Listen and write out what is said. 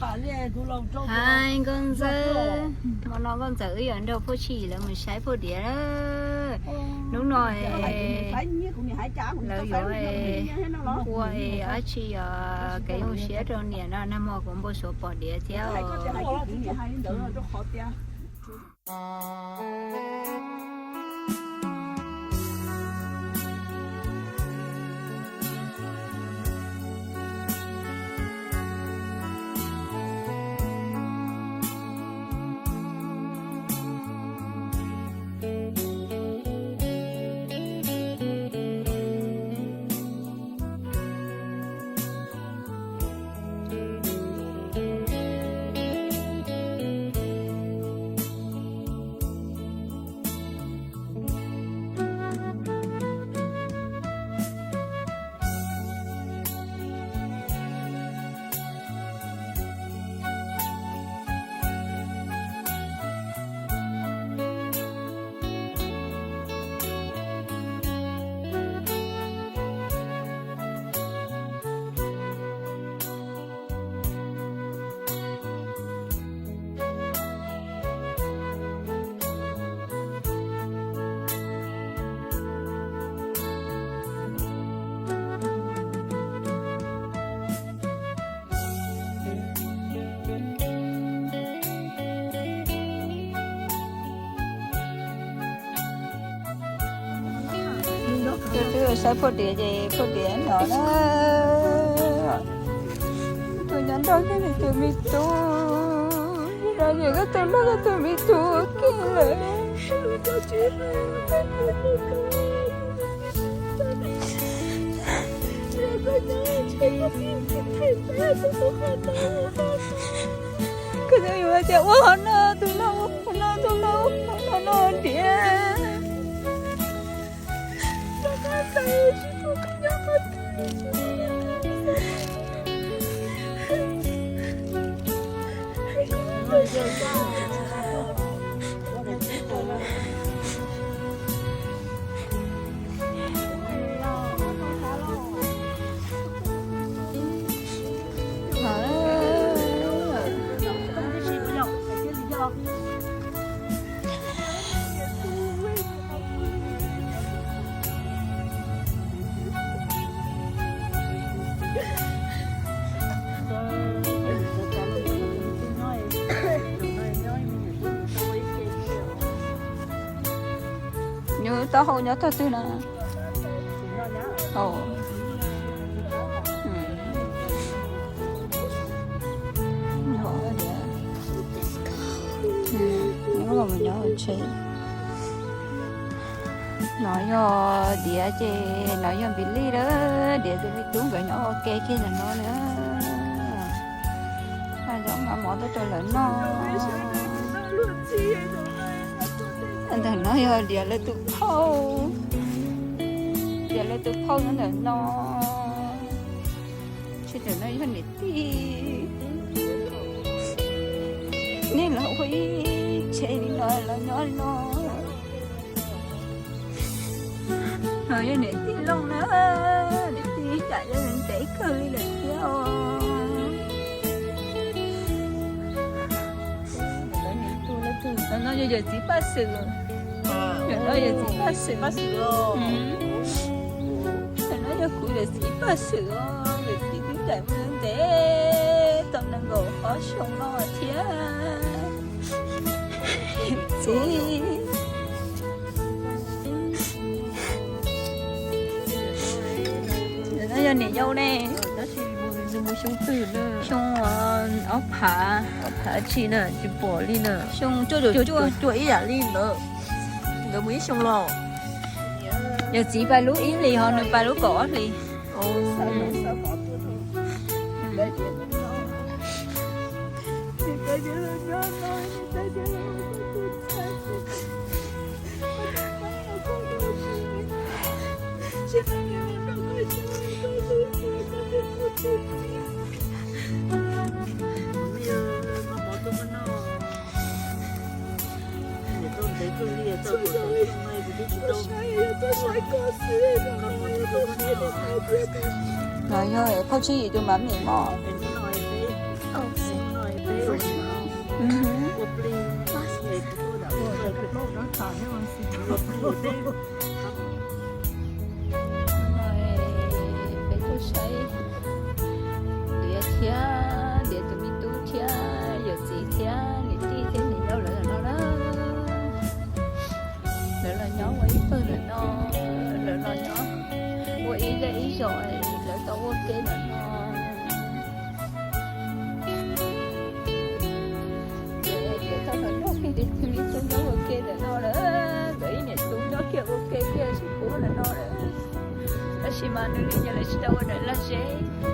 Hais nkauj ntxawm, hmo no nkauj ntxawm wb yuav nrog phauj Tshij lawv mus saib phauj Diav. Hnub no lawv yuav ua dab tsi os, kev zoo siab rau niam no, nag hmo kuv npau suav pom Diav thiab os. Twb saib phauj Diav ces phauj Diav hnov na. Tus nyob nrog koj tus me tub, nyob nrog koj tus loj koj tus me tub kiag lawm. Koj twb yuav tias ua qhov no tus no, ua qhov no tus no, ua qhov no no tiag. Nws taub hau nyob tog twg na? Nyob tsev. No yog Diav ces no yog Npis Lij lawm, Diav tus me tub nkawd nyob ua ke kiag ntawm no na. Cov mov tuaj rau lawv noj. Ntawm no yog Diav lawv tus phauj, Diav lawv tus phauj nyob ntawm no. Tsheb ntawm no yog niam tij. Nej los ua ib tsev li no los nyob li no. Yog niam tij Looj na, niam tij Tam yog ntev kawg li lawm thiab os. No yog yawm txiv Paj Xwm. Yawm no yawm txiv Paj Xwm. Yawm no yog kuv yawm txiv Paj Xwm os, yawm txiv twb ncaim mus ntev tau nees nkaum ob xyoo no thiab. Txiv. Yawm no yog niam yau ne. Xyoo ob phav, ob phav tsi na, tsis pom li na. Xyoo cuaj caum cuaj, cuaj ib yam li ntawd. Nkawd mus ib xyoo los. Yawm txiv pais lub ib hlis ho nws pais lub kaum ob hlis. No yog phauj Tswb Yim tus mab mim mog. Peb tuaj saib Diav thiab Diav tus me tub thiab yawm txiv thiab niam tij thiab niam yau lawv no na. Lawv los nyob ua ib pawg lawm no, lawv los nyob ua ib zej ib zos, lawv tau ua ke lawm no. Ces Diav tau los nrog Diav tus me tub nyob ua ke lawm no lawm, nkawd ib niam tub nyob kiag ua ke kiag tsis pub lawm no lawm. Tab sis mas nws li cas lawv tsis tau ua daim laj zeb.